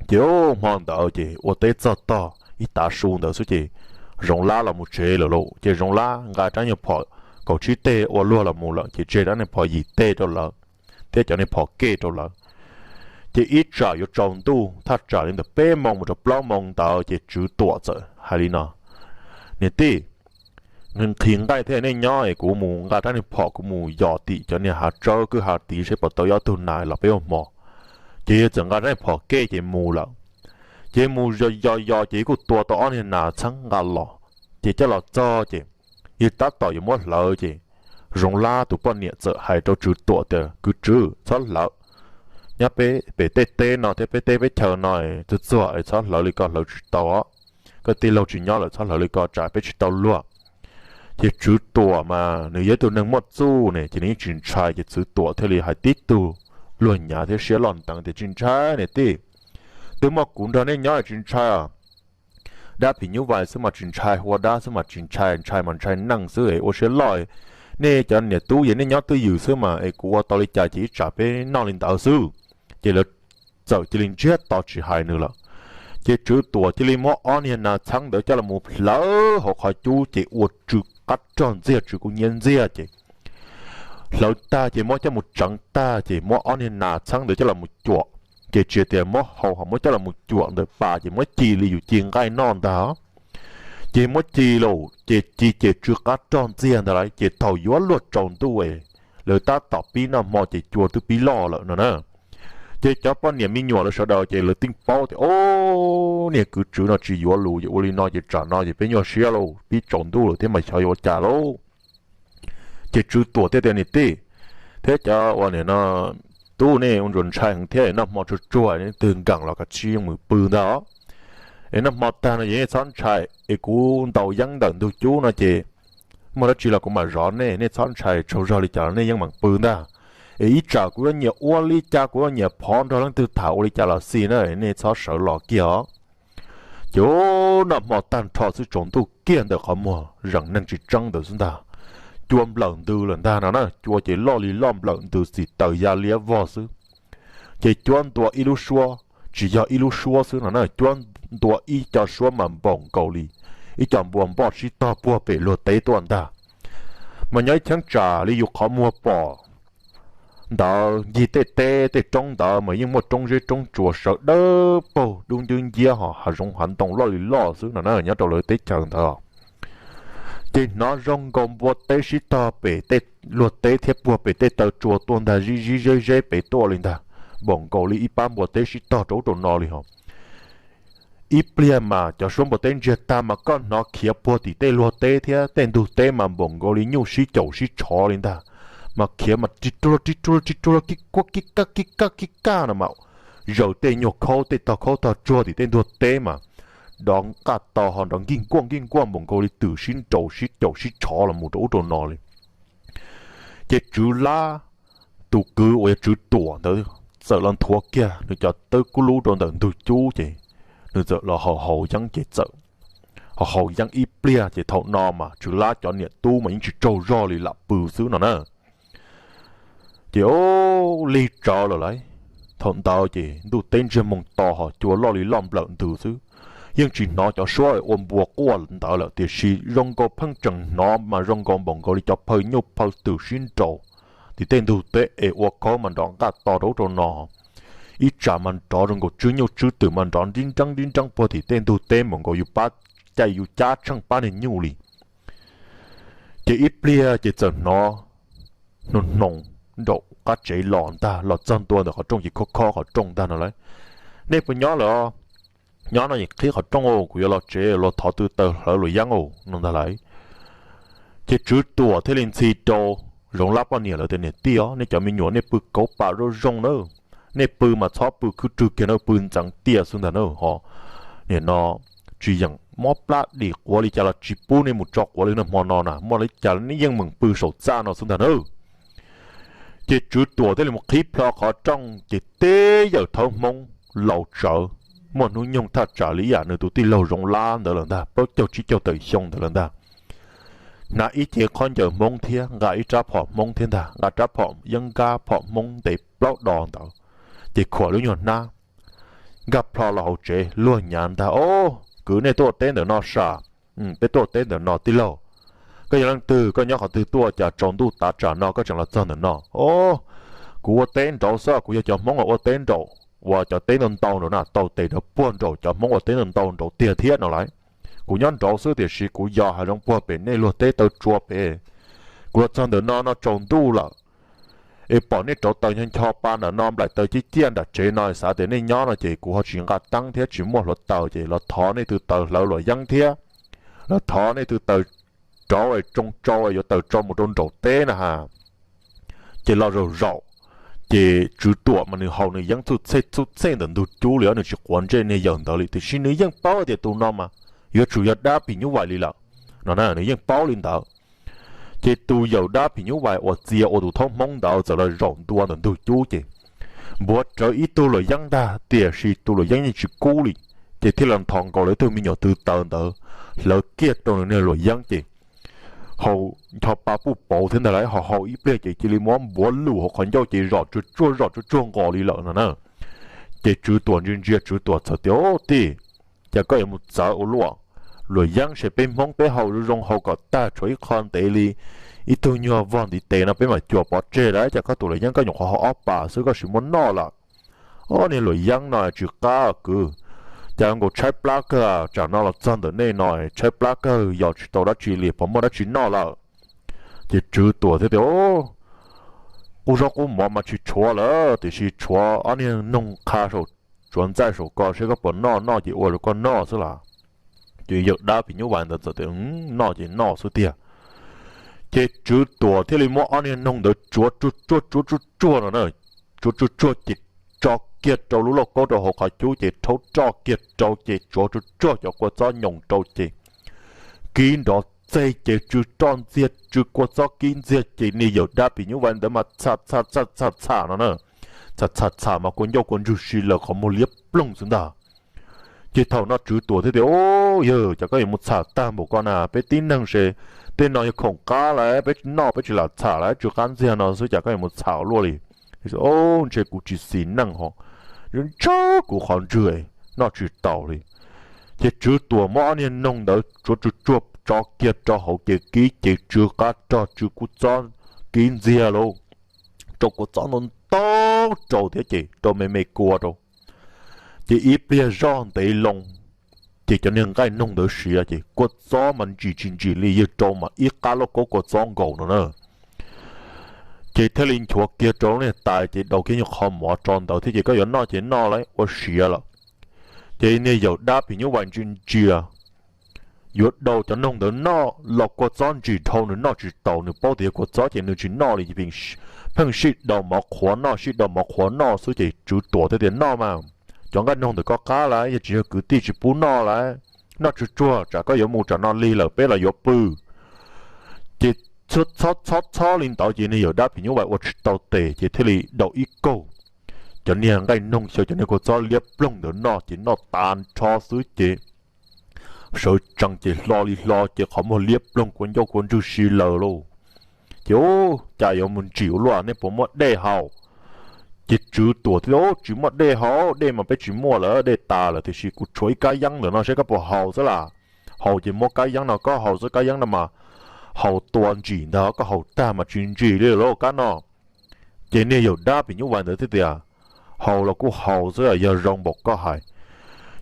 Ces hmo ntawd ces ua teb txog tog ib tav su ntawd xwb ces Zoov Lab los mus tsev lawm lauj. Ces Zoov Lab nqa rab nyuag phom kaum tsib teg ua luag los mus lawm ces tseg rab niag phom yim teg rau lawv thiab cov niag phom kej rau lawm. Ces ib tsam yuav tsaus ntuj thaj tsam li ntawm peb moo mus rau plaub moo ntawd ces Tswv Tuam txawm hais li no, Niam tij, nqhis nqaij thiab nej nyob es kuv mus nqa rab niag phom kuv mus yos tim cov niag hav tsawb kwj ha tid seb puas tau ib ob tug nas los peb ua hmo. Ces yawg txawm nqa rab niag phom kej ces mus lawm. Ces mus yos yos yos ces kuj tua tau ob niag nas txheeb nqa los. Ces coj los txog ces yawg tab tom yuav muab hlawv ces Zoov Lab tus poj niam txawm hais rau Tswv Tuam tias, Kwv Tswv, txhob hlawv. Nyob peb pem tej teb no thiab peb teb peb chaw no txuag txuag es txhob hlawv li ko, hlawv tsis tau os. Koj tij laug tsis nyob lawm, txhob hlawv li ko tsam peb tsis tau luag. Ces Tswv Tuam mas nws yog ib tug neeg muaj txuj ne ces nws yeej tsis ntshai, ces Tswv Tuam thiaj li hais tib tug luag nyav thiab siab loj nteev tias, Tsis ntshai niam tij, twb muaj kuv nrog nej nyob tsis ntshai os. Dab phim nyuj vais xwb mas tsis ntshai, ua dab xwb mas tsis ntshai, ntshai mas ntshai neeg xwb es ua siab loj. Nej cov niam tub es nej nyob twj ywm xwb mas es kuv ua tau li cas ces ib tsam peb noj li ntawd xwb. Ces lawv txawm cia li ntsiag to tsis hais nws lawm. Ces Tswv Tuam cia li muab ob niag nas txheeb ntawd coj los mus hlawv hauv qhov cub ces ua tsw qab rog ntxiag, tsw kub hnyiab ntxiag ces hlawv tag ces muab coj mus tseev tag ces muab ob niag nas txheeb ntawd coj los mus cuam. Ces tsis tias muab hau, ho muab coj los mus cuam ntawm pas ces muab ci li yus ci nqaij noj ntag. Ces muab ci lawm ces ci ces tsw qab rog ntxiag ntag lauj. Ces thaum yuav luag tsaus ntuj es lawv tab tom pib noj hmo ces cua twb pib loj lawm no na. Ces cov poj niam me nyuam lawv sawv daws ces lawv yeej paub tias, Au, niag kwv Tswv no tsis yuav lus, ua li no ces tsam no ces peb nyuaj siab lauj, pib tsaus ntuj lawm thiab mas xyov yuav ua cas lauj. Ces Tswv Tuam thiaj tias, Niam tij, thiab cov uas nim no tub, nej ua ntsuas ntshai heev thiab, noj hmo tsuag tsuag, leej twg nkees los kav tsij yeej mus pw ntag os. Es noj hmo tag no ces nej txhob ntshai, es kuv ntaus yeeb ntawm ntug cub no ces muaj dab tsi los kuv mam zov nej, nej txhob ntshai, tsaug zog li cas los nej yeej mam pw ntag. Es ib tsam kuv yuav nyiam ua li cas, kuv yuav nyiam phov nrog leej twg tham ua li cas los xij na, nej txhob sawv los kiag os. Ces noj hmo tag nrho xwb tsaus ntuj kiag ntawm qhov muag zeem neeg tsis tseeb ntawd xwb ntag, cua nplawm ntws lawm ntag no na. Cua ces loj li loj nplawm ntws, txim taws ya liab vog xwb. Ces cuab ntua ib lub suab, tsis yog ib lub suab xwb no na, cuab ntua ib co suab mas npaum nkaus li ib co npua npoj sib tog puag pem luag teb tuaj ntag. Mas nyob ib cheeb tsam li yus qhov muag pom ntawd ncig tej teb tej roob ntawd mas yeej muaj roob zeb roob tsuas sawv dawb paug dub ncwb nciab ho hav zoov hav ntoo loj li loj xwb no na nyob rau lawv teb chaws ntawd. Ces hnov zoo nkaus npua teb sib tog pem tej luag teb thiab puag pem tej taw tsua tuaj ntag zib zib zeb zeb pem tuaj li ntag, npaum nkaus li ib pab npua teb sib tog rau ub rau no li ho. Ib pliag mas cov suab npua teb ntsiag tag mas koj hnov khiav puag tim tej luag teb thiab tej ntug teb mas npaum nkaus li nyuj sib caum sib tshov li ntag, mas khiav mas ri ruag ri ruag ri ruag kib kuab kib kaj kib kaj kib kaj no mas zaws tej nyuag khaub tej tog khaub tog tsuag tim tej ntug teb mas nrov nqaj to ho nrov nkij nkuaj nkij nkuaj npaum nkaus li twm sib nraus sib caum sib tshov los mus rau ub rau no li. Ces Tswv Lab, tus kwv uas yog Tswv Tuam ntawd, txawm los nthuav kiag nws cov tawb kub lub rau ntawm ntug cub ces nws txawm los haus haus yeeb ces txawm haus haus yeeb ib pliag ces thaum no mas Tswv Lab cov niam tub mas yeej tsis tsaug zog li lam pw xwb no na. Ces ub lig tsawv lawm lauj. Thaum ntawd ces ntuj teb ntsiag moos to ho cua loj li loj nplawm ntws xwb, yeej tsis hnov cov suab ua npua quaj ntawd lawm tiam sis zoo nkaus pheej tseem hnov mas zoo nkaus npaum nkaus li cov phaw nyuj phaw twm sib nraus tim tej ntug teb es ua khaub mas nrov nqaj to rau ub rau no. Ib tsam mas nrov zoo nkaus tswb nyuj tswb twm mas nrov nrib nreeb nrib nreeb puag tim tej ntug teb npaum nkaus yus pab caij yus cab tsheej pab niag nyuj li. Ces ib pliag ces txawm hnov hnoos hnoos nraum qab tsev los ntag, los txog ntua ntawm qhov rooj ces khob khob qhov rooj ntag no lauj. Nej puas nyob lawm? Nyob no es qhib qhov rooj, kuv yuav los tsev los thov tw taws hlawv luam yeeb no ntag lauj. Ces Tswv Tuam thiaj li ntxhi rau Zoov Lab poj niam lawv tias, niam tij os, nej cov me nyuam nej pw kauv pam zoo zoo na, nej pw mas txhob pw khwb rwg kiag na, pw ntxeev tiaj xwb ntag na ho. Nim no tsis yeem mob plab dim quav li cas los tsis pub nej mus tso quav li na, hmo no na muaj li cas nej yeej meem pw saum txaj no xwb ntag na. Ces Tswv Tuam thiaj li mus qhib plho qhov rooj ces teb yawm thawb Hmoob laus tsawv, muaj hnub nyoog thaj tsam li ib yam nws tus tij laug Zoov Lab ntawd lawm ntag, plaub caug tsib caug tawm xyoo ntawd lawm ntag. Hnav ib cev khaub ncaws Hmoob thiab nqa ib rab phom Hmoob thiab ntag, nqa rab phom yeeb nkab phom Hmoob ntev plaub do ntawd, ces khuam lub nyuag hnab nkag plho los hauv tsev luag nyav ntag, o, kwv nej tuaj teb ntawm no sam? Peb tuaj teb ntawm no tij laug. Koj yog leej twg, koj nyob qhov twg tuaj cas tsaus ntuj tav tsam no koj tseem los txog ntawm no? O, kuv ua teb nraud xwb, kuv yog cov Hmoob uas ua teb nraud, uas cov teb ntau ntau nraud na, tau tes rau puag nraum cov Hmoob ua teb ntau ntau nraud tiag thiab no lauj. Kuv nyob nraud xwb tiam sis kuv yos hav zoov puag pem nej luag teb taw tsua pem. Kuv los txog ntawm no no tsaus ntuj lawm, es pom nej rauv taws ncho ncho pa nram no nplaim taws ciaj ciaj nram tsev no, xav tias nej nyob no ces kuv ho tsis nqa teeb thiab tsis muaj hluav taws ces los thov nej tw taws hlawv luam yeeb thiab los thov nej tw taws rauv tsoo tsau yuav taws tsau mus rau nraum teb na ha. Ces los zaum zaum, ces Tswv Tuam mas nws haus nws yeeb txhub txhej txhub txhej ntawm ntug cub li, nws tsis quav ntsej niag yawm ntawd li, tiam sis nws yeej paub tias tus no mas yuav tsum yog dab phim nyuj vais li lawm no na, nws yeej paub li ntawd. Ces tus yawm dab phim nyuj vais uas txia ua tus thawb Hmoob ntawd txawm los zaum ntua ntawm ntug cub ces npuav rawv ib tug luam yeeb ntag, tiam sis tus luam yeeb yeej tsis kub li. Ces thiaj los nthos nkaus lawv tug me nyuam tw taws ntawd hlawv kiag rau nws niag luam yeeb ces haus ncho pa puj pauv thiab ntag lauj, ho haus ib pliag ces cia li muab npuav lug hauv qhov ncauj ces zom tsuag tsuag zom tsuag tsuag nqos li lawm no na. Ces Tswv Tuam ntsia ntsia Tswv Tuam txawm tias, o tij, cas koj yuav mus txawv ua luaj? Luam yeeb ces peb Hmoob peb haus zoo zoo haus kom tag tshuav ib qho ntev li ib tug nyuag vog ntiv tes no peb mam cuam pov tseg lawm, cas koj tus luam yeeb koj nyuam qhuav haus ob pas xwb koj sim muab noj lawm. Ob niag luam yeeb no tsis qab kwv, cas nkaus tshaib plab kawg, tsam no los txog ntawm nej no tshaib plab kawg yos tsis tau dab tsi li, puas muaj dab tsi noj lawm? Ces Tswv Tuam thiaj tias, qub zaub qub mov mas tsis tshuav lawm tiam sis tshuav ob niag noog qha saum, tsuav ntxaij saum ko seb koj puas noj, noj ces ua rau koj noj xwb las. Ces yawm dab phim nyuj vais ntawd txawm tias, noj ces noj xwb tiag. Ces Tswv Tuam thiaj li muab ob niag noog ntawd tsuav tsuag tsuag tsuav tsuag tsuag no na, tsuav tsuag tsuag ces tso kiag rau lub lauj kaub rau hauv qhov cub ces rhaub roj kiag rau ces tsuav tsuag tsuag cov kua txob nyoos rau ces kib nrov txeg ces tsw roj ntxiag tsw kua txob kib ntxiag ces niag yawm dab phim nyuj vais ntawd mas txha txha txha txha txha no na, txha txha txha mas kua ncauj kua ntsug si lawm qhov muag liab ploog xwb ntag. Ces thaum no Tswv Tuam thiaj tias, o yawg, cas koj yuav mus txham tag npaum ko na, peb tib neeg se tej no yog khoom qab lawm, peb noj peb tsis lam txham lawm, tsw qab ntxiag no xwb cas koj yuav mus txham ua luaj li. Ntshe kuv tsis xis neej ho, ntshaw kuv qhov ntswg noj tsis taus li. Ces Tswv Tuam muab ob niag noog ntawd tsuav tsuag tsuag tso kiag rau hauv ces kib ces tsw qab rog tsw kua txob kib ntxiag lauj. rau kua txob ntau ntau rau thiab ces rau me me kua rau. Ces ib pliag zoj ntev loo, ces cov niag nqaij noog ntawd siav ces kua txob mas ntsim tsis ntsim li, yawg rau mas ib qab lauj kaub kua txob nkaus no na. Ces thiaj li nchuav kiag rau lub niag tais ces daus kiag nyuag qhov mov tso ntawd thiab ces koj yuav noj ces noj lauj, ua siav lawm. Ces niag yawm dab phim nyuj vais ntsia ntsia, yuav daus cov noog ntawd noj los kua txob ntsim dhau nws noj tsis taus, nws paub tias yog kua txob ces nws tsis noj li, pheej sij daus mov qhuav noj sij daus mov qhuav noj xwb ces Tswv Tuam thiaj tias noj mas, cov nqaij noog ntawm koj qab lawm, yog tsis yog kwv tij tsis pub noj lawm, noj tsuag tsuag tsam koj yuav mus tsam no lig lawm peb los yuav pw. Ces txhob txhob txhob li ntawd ces niag yawm dab phim nyuj vais ua tsis tau tes ces thiaj li daus ib kaug cov niag nqaij noog xyaw cov niag kua txob liab ploog ntawd noj ces noj tas nrho xwb ces sawv tsees ces hlo li hlo ces qhov muag liab ploog kua ncauj kua ntswg si lawm lauj. Ces ub, cas yuav mus ntsim ua luaj, nej puas muaj dej haus? Ces Tswv Tuam thiaj tias, ub, tsis muaj dej haus, dej mas peb tsis muaj lawm, dej tas lawm, tiam sis kuv tshuav ib kab yeeb ntawm no saib koj puas haus xwb las. Haus ces muab kab yeeb no koj haus xwb, kab yeeb no mas haus tua ntsim ntag, koj haus tag mas tsis ntsim li lauj kab no. Ces niag yawm dab phim nyuj vais ntawd thiaj tias, haus los kuj haus xwb, yog zoo npaum koj hais.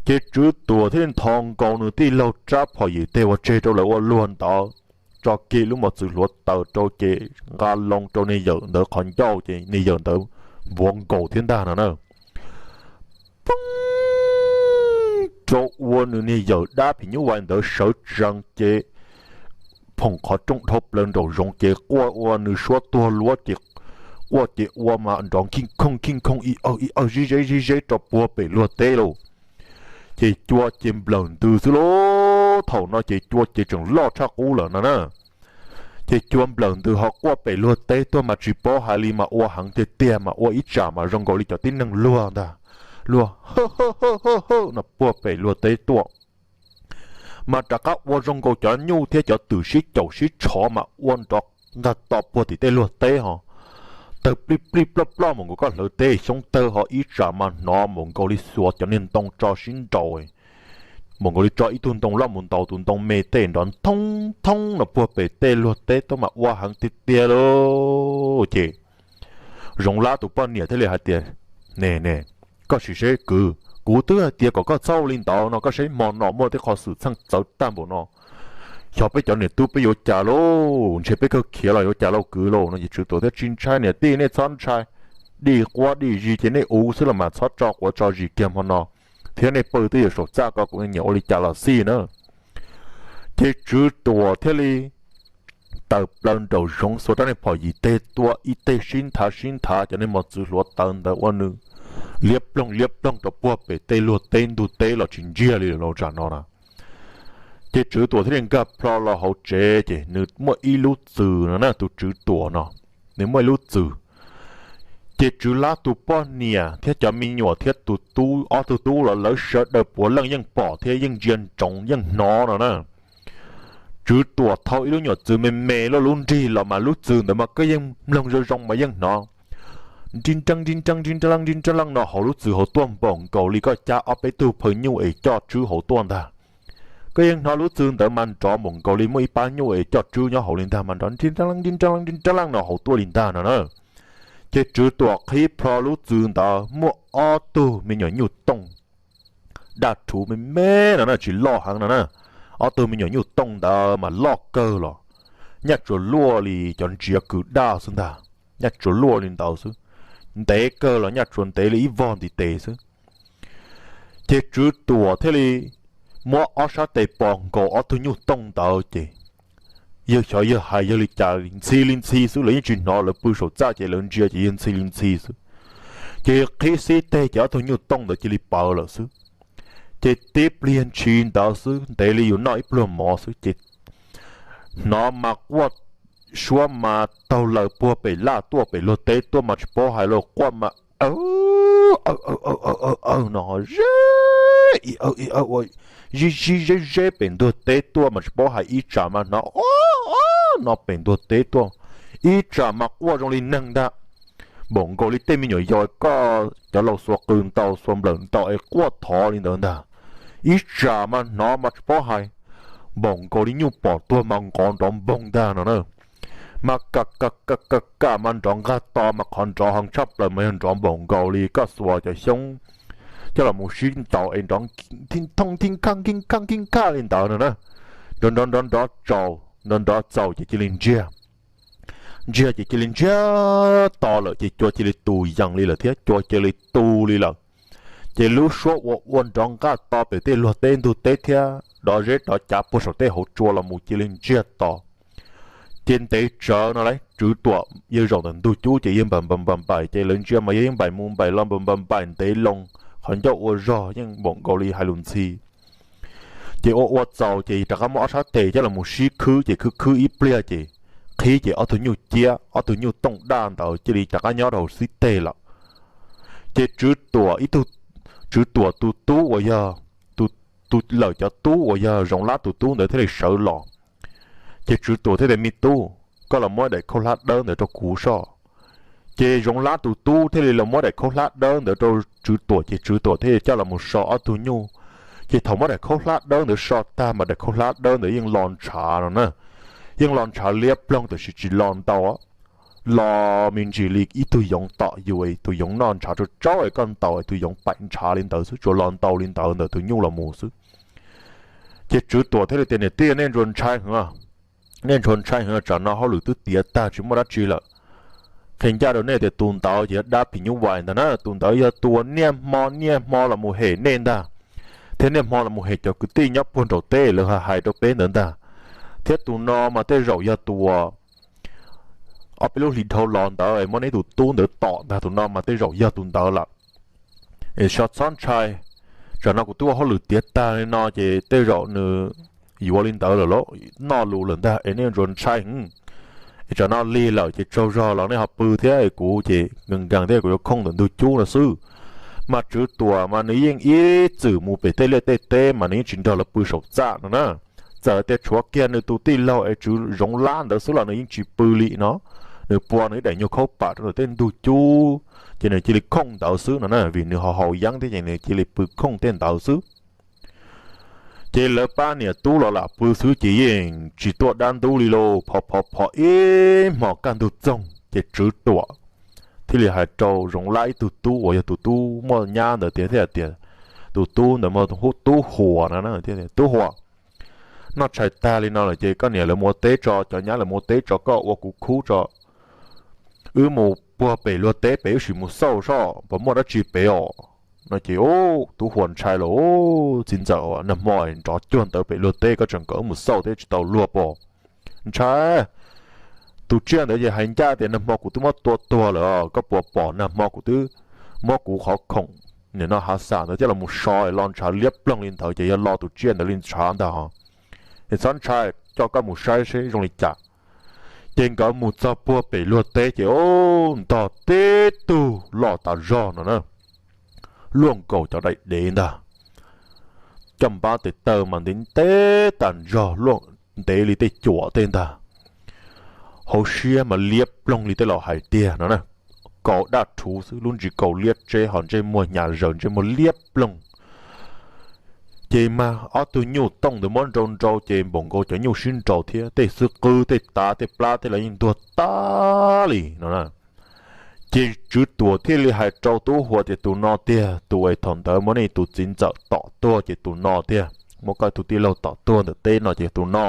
Ces Tswv Tuam thiaj ntho nkaus nws tij laug rab phom yim teg uas tseg rau lawv ua luag ntawd, tso kiag lub mos txwv hluav taws rau ces nqa loo rau niag yawm ntawd qhov ncauj ces niag yawm ntawd npuav nkaus thiab ntag no na. Poob rau ua nws niag yawm dab phim nyuj vais ntawd sawv tsees ces phoom qhov rooj dhau plaws nraum zoov ces quaj ua nws suab tuag luab ces quaj ces ua mas nrov nkij khooj nkij khooj ib awg ib awg zib zeb zib zeb rau puag pem luag teb lauj. Ces cua ces nplawm ntws xwb lauj, thaum no ces cua ces tseem loj tshaj qub lawm no na. Ces cua nplawm ntws ho quaj pem luag teb tuaj mas tsis paub hais li mas ua heev tiag tiag mas ua ib tsam mas zoo nkaus li cov tib neeg luag ntag, luag hawj hawj hawj hawj no puag pem luag teb tuaj. Mas rov qab ua zoo nkaus cov nyuj thiab cov twm sib caum sib tshov mas ua nrov ntag to puag tim tej luag teb ho tawg plij plij ploj ploj mus nkaus koj hlawv teb xyoob tawg ho ib tsam mas hnov mus nkaus li xuas cov niag ntoo tso sib nraus, mus nkaus li tso ib tug ntoo loj mus ntaus tus ntoo me tej nrov thoob thoob no puag pem tej luag teb tuaj mas ua heev tiag tiag lauj. Ces Zoov Lab tus poj niam thiaj li hais tias, ne ne, koj sim seb kwv, kuv twb hais tias kom koj txhob ua li ntawd no, koj saib hmo no muaj tej qho xwm txheej txawv tag npaum no, xyov peb cov niam tub peb yuav cas lauj, ntshe peb kawg khiav los yuav cas lauj kwv lauj no. Ces Tswv Tuam thiaj tsis ntshai, niam tij nej txhob ntshai, dij quab dij zis ces nej uv xwb los mas txhob tso quav tso zis kiag hmo no, thiab nej pw twb yuav saum txaj ko kuv nyiam ua li cas los xij na. Ces Tswv Tuam thiaj li tawm plaws nraum zoov xuas rab niag phom yim teg tuaj ib teg sib nthav sib nthav cov niag mos txwv hluav taws ntawd ua nws liab ploog liab ploog rau puag pem tej luag teb ntug teb los tsis ntsiag li lawm lauj tsam no na. Ces Tswv Tuam thiaj li nkag plho los hauv tsev ces nws muaj ib lub txwm no na, tus Tswv Tuam no nws muaj ib lub txwm. Ces Tswv Lab tus poj niam thiab cov me nyuam thiab tus tub, ob tug tub los lawv sawv daws puav leej yeej pom thiab yeej ntsia ntsoov yeej hnov no na. Tswv Tuam thau ib lub nyuam txwv me me loj lub nrig los mas lub txwv ntawd mas koj yeej mloog zoo zoo mas yeej hnov nri nreej nri nreej nri nreej nri nreej no hauv lub txwv hauv tuaj npaum nkaus li koj cab ob peb tug phaw nyuj es coj tswb hauv tuaj ntag. Koj yeej hnov lub txwv ntawd mas nrov npaum nkaus li muaj ib pab nyuj es coj tswb nyob hauv li ntag mas nrov nri nreej nri nreej nri nreej no hauv tuaj li ntag no na. Ces Tswv Tuam qhib plho lub txwv ntawd muaj ob tug me nyuam nyuj tooj daj rhuv me me no na, tsis loj heev no na. Ob tug me nyuam nyuj tooj ntawd mas loj kawg los nyaj tsuas luaj li cov ntsiav kws daj xwb ntag, nyaj tsuas luaj li ntawd xwb. Ntev kawg los nyaj tsuas ntev li ib vog ntiv tes xwb. Ces Tswv Tuam thiaj li muab ob sab tes pos nkaus ob tug nyuj tooj ntawd ces yawg xyov yawg hais yawg li cas li ntxhi li ntxhi xwb, lawv yeej tsis hnov, lawv pw saum txaj ces lawv ntsia ces yawg ntxhi li ntxhi xwb. Ces yawg qhib xib teg ces ob tug nyuj tooj ntawd cia li pawv lawm xwb. Ces tib pliag ntshis ntawd xwb, ntev li yus noj ib pluag mov xwb ces hnov mas quaj suab mas taug lawm puag pem laj tuaj pem luag teb tuaj mas tsis paub hais los quaj mas aw aw aw aw aw aw no ho ze ib awg ib awg ua zib zib zeb zeb pem ntuag teb tuaj mas tsis paub hais ib tsam mas hnov o o no pem ntuag teb tuaj, ib tsam mas quaj zoo li neeg ntag, npaum nkaus li tej me nyuam yaus koj cov laus xuas qws ntaus xuas nplawm ntaus es quaj thov li ntawd ntag. Ib tsam mas hnov mas tsis paub hais, npaum nkaus li nyuj pom tuag mas nqov nrov npoog ntag no na. Mas ka ka ka ka ka mas nrov nqaj to mas qhov nrov heev tshaj plaws mas yog nrov npaum nkaus li koj xuas cov xyoob coj los mus sib ntaus es nrov thooj thij khaj khij khaj khij khaj li ntawd no na. Nrov nrov nrov nrov tsaus nrov nrov txaus ces cia li ntsiag. Ntsiag ces cia li ntsiag to lawm ces cua cia li tus yees li lawm thiab cua cia li tu li lawm. Ces lub suab ua ua nrov nqaj to pem tej luag teb ntug teb thiab dov zeb dov cav puag saum tej hauv tsua los mus cia li ntsiag to. Ces ntev tsawv no lawm Tswv Tuam yawg zaum ntawm ntug cub ces yawg npam npam npam npaim ces lawv ntsia mas yawg yeej npaim mus npaim los npam npam npaim ntev loo, qhov ncauj ua zog yeej npaum nkaus li hais lus ntxhi. Ces ua ua txaus ces rov qab muab ob sab tes coj los mus sib khwb ces khwb khwb ib pliag ces qhib ces ob tug nyuj ciab ob tug nyuj tooj daj ntawd cia li rov qab nyob rau hauv xib teg lawm. Ces Tswv Tuam ib tug, Tswv Tuam tus tub uas yog, tus, lawm cov tub uas yog Zoov Lab tus tub ntawd thiaj li sawv los. Ces Tswv Tuam thiaj tias, Me tub, koj los muab daim khaub hlab dawb ntawd rau kuv soj. Ces Zoov Lab tus tub thiaj li los muab daim khaub hlab dawb ntawd rau Tswv Tuam ces Tswv Tuam thiaj li coj los mus so ob tug nyuj. Ces thaum muab daim khaub hlab dawb ntawd so tag mas daim khaub hlab dawb ntawd yeej lo ntshav no na. Yeej lo ntshav liab ploog tab sis tsis lo ntau, lo me ntsis li ib tug yoov tom yus es tus yoov noj ntshav tsaub tsaub es koj ntaus es tus yoov paim ntshav li ntawd xwb, tsuas lo ntau li ntawd ntawm tus nyuj los mus xwb. Ces Tswv Tuam thiaj li tias, Niam tij, nej ntshai heev, nej ntshai heev, tsam no hauj lwm twb tiav tag tsis muaj dab tsi lawm. Qhia ncaj rau nej tias tus ntawd ces yog dab phim nyuj vais ntag na, tus ntawd yog tus uas niaj hmo niaj hmo los mus hem nej ntag, thiab niaj hmo los mus hem cov kwv tij nyob puag nraum teb lawv hais rau peb ntawd ntag. Thiab tus no mas tej zaum yog tus uas ob peb lub hlis dhau los ntawd muab neb tus tub ntawd tom ntag, tus no mas tej zaum yog tus ntawd lawm. Es txhob ntshai, tsam no kuv twb ua hauj lwm tiav tag li no ces tej zaum nws yuav li ntawd lawm lauj, noj lus lawm ntag es nej ntshai heev. Es tsam no lig lawm ces tsaug zog los nej ho pw thiab, kuv ces nkees nkees thiab kuv yuav khooj ntawm ntug cub no xwb. Mas Tswv Tuam mas nws yeej ib txwm mus pem tej liaj tej teb mas nws yeej tsis nrog lawv pw saum txaj no na. Txawm tias tshuav kiag nws tus tij laug es Tswv Zoov Lab ntawd xwb los nws yeej tsis pw li no. Nws pua nws ib daim nyuag khaub pam rau ntawm tej ntug cub ces nws cia li khooj ntawd xwb no na, vim nws ho haus yeeb thiab ces nws cia li pw khooj tej ntawd xwb. Ces lawv pab niam tub los lam pw xwb ces yeej tsis tuaj dab ntub li lauj, phov phov phov ib hmos kaj ntug txoog ces Tswv Tuam thiaj li hais rau Zoov Lab ib tug tub uas yog tus tub muaj nyab ntawd tias, thiaj tias, tus tub ntawd mas hu ua Tub Huas no, Tub Huas, noj tshais tag li no lawm ces koj niam lawv mus ua teb tso, cov nyab lawv mus ua teb tso, koj ua kuv khub tso, wb mus puag pem luag teb pem wb sim mus xauj soj puas muaj dab tsi pem os. No ces Tub Huas ntshai los, Txiv ntxawm, nag hmo nrov cuag ntawd pem luag teb koj tseem kom wb mus xauj thiab tsis tau luag pom? Ntshai, tus tsiaj ntawd ces hais ncaj tias nag hmo kuv twb muab tua tuag lawm, koj puas pom nag hmo kuv twb muab kuv qhov khoom nim no hav xam ntawd coj los so lo ntshav liab ploog li ntawd ces yog lo tus tsiaj ntawd li ntshav ntag. Es txhob ntshai, coj koj mus saib seb zoo li cas. Ces nkawd mus txog puag pem luag teb ces ntog tib tug loj tas zog no na, luaj nkaus cov daim dev ntag. Coj npab tes taw mas ntev ntev tas zog, luaj ntev li tej cuam tej ntag. Hauv siab mas liab ploog li tej laus hais tiag no na, kaus daj rhuv xwb, lub ntsis kaus liab tseb ho ntsej muag hnyav zaws, ntsej muag liab ploog. Ces mas ob tug nyuj tooj ntawd muab nrau nrau ces npaum nkaus cov nyuj sib nrau thiab, tej xub qwb tej tav tej plab tej los yeej ntuag tag li no na. Ces Tswv Tuam thiaj li hais rau Tub Huas tias tus no tiag, tus uas thaum ntawd muab nej tus txiv ntxawm tom tuag ces tus no tiag, muab koj tus tij laug tom tuag ntawm teb no ces tus no,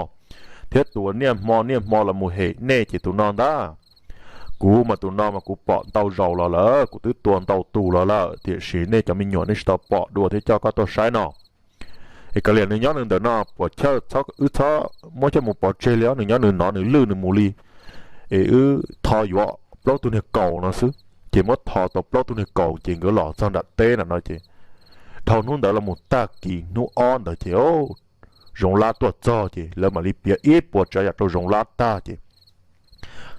thiab tus uas niaj hmo niaj hmo los mus hem nej ces tus no ntag. Kuv mas tus no mas kuv pom ntau zaus los lawm, kuv twb tua ntau tus los lawm, tiam sis nej cov me nyuam nej tsis tau pom dua thiab coj koj tuaj saib no. Es kav liam nws nyob nws ntawm no puas chawj, wb txhob muab coj mus pov tseg li os, nws nyob nws no nws lwj nws mus li. Es wb tho yuav plaub tug niag kaus no xwb. Ces muab tho tau plaub tug niag kaus ces nkawd los txog nram teb na no ces dhau hnub ntawd los mus tag kis hnub ob ntawd ces Zoov Lab tuaj txog ces lawv mam li piav ib puas tsav yam rau Zoov Lab tag ces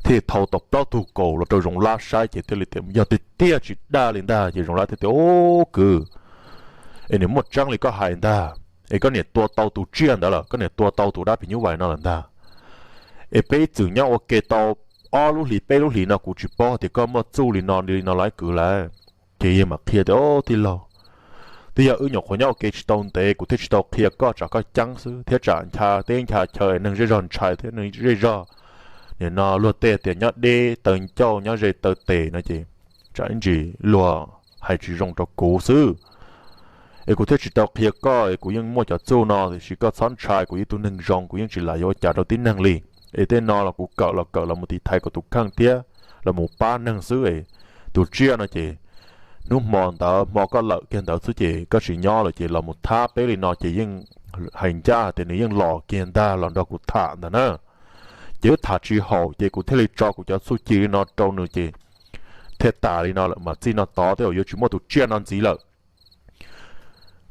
thiaj thau tau plaub tug kaus los rau Zoov Lab saib ces thiaj li tias yog tiag tiag tsis dag li ntag ces Zoov Lab thiaj tias, Ub kwv, es nws muaj tseeb li koj hais ntag, es koj niam tua tau tus tsiaj ntawd lawm, koj niam tua tau tus dab phim nyuj vais no lawm ntag. Es peb ib txwm nyob ua ke tau ob lub hlis peb lub hlis no kuv tsis paub tias koj muaj txuj li no li no lawm kwv lawm. Ces yawg mam qhia tias, Tij laug, twb yog wb nyuam qhuav nyob ua ke tsis tau ntev, kuv thiaj tsis tau qhia koj, tsam koj ceeb xwb thiab tsam ncha teb ncha chaw neeg zej zog ntshai thiab neeg zej zog Nim no luag tej tias nyob deb taw ncauj nyob ze taw tes no ces tsam ib ntsis luag hais tsis zoo rau kuv xwb. Es kuv thiaj tsis tau qhia koj es kuv yeej muaj cov txuj no tiam sis koj txhob ntshai, kuv yog ib tug neeg zoo kuv yeej tsis lam yuav ua cas rau tib neeg li. Es tej no los kuv kawm los kawm los mus tiv thaiv kuv tus kheej thiab los mus pab neeg xwb es tus tsiaj no ces hnub hmo ntawd hmo koj lawm kiag ntawd xwb ces koj tsis nyob lawm ces los mus thab peb li no ces yeej hais ncaj tias nws yeej los kiag ntag los nrog kuv tham ntag na. Ces wb tham tsis haum ces kuv thiaj li tso kuv cov txuj ci li no rau nws ces thiaj tas li no lawm mas txij no tod tej zaum yuav tsis muaj tus tsiaj no ntxiv lawm.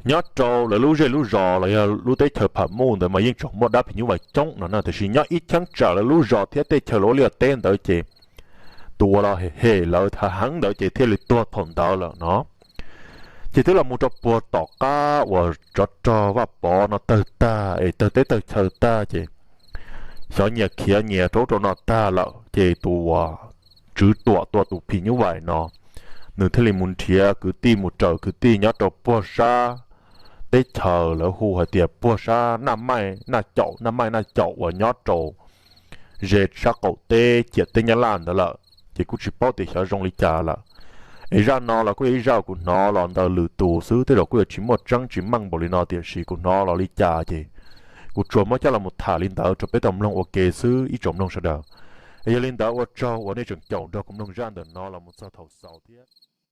Nyob rau lawv lub zej lub zos los yog lub teb chaws Pham Muj ntawd mas yeej tseem muaj dab phim nyuj vais coob no na, tiam sis nyob ib cheeb tsam lawv lub zos thiab teb chaws lawv ua liaj teb ntawd ces tus uas los hem hem lawv heev ntawd ces thiaj li tuag thaum ntawd lawm no. Ces twb los mus rau puag tom qab uas tsov rog Vaj Pov no tawg tag es tawg teb tawg chaw tag ces xyov nyias khiav nyias rau ub rau no tag lawm ces tus uas tswv tuam tua tus phim nyuj vais no nws thiaj li mus nrhiav kwv tij mus raws kwv tij nyob rau puag sab teb chaws lawv hu hais tias puag sab Naj Maij Naj Caum, Naj Maij Naj Caum uas nyob rau ze sab qaum teb ciam teb Nyab Laj ntawd lawm ces kuj tsis paub tias xyov zoo li cas lawm. Es zaj no los kuj yog ib zaj kuv hnov los ntawm lwm tus xwb tej zaum kuj yuav tsis muaj tseeb tsis meej npaum li no tiam sis kuv hnov los li cas ces kuv tsuas muab coj los mus tham li ntawd rau peb tau mloog ua ke xwb ib tsoom mloog sawv daws. Es yog li ntawd ua tsaug uas nej tseem caum nrog kuv mloog zaj ntawm no los mus txog thaum xaus thiab.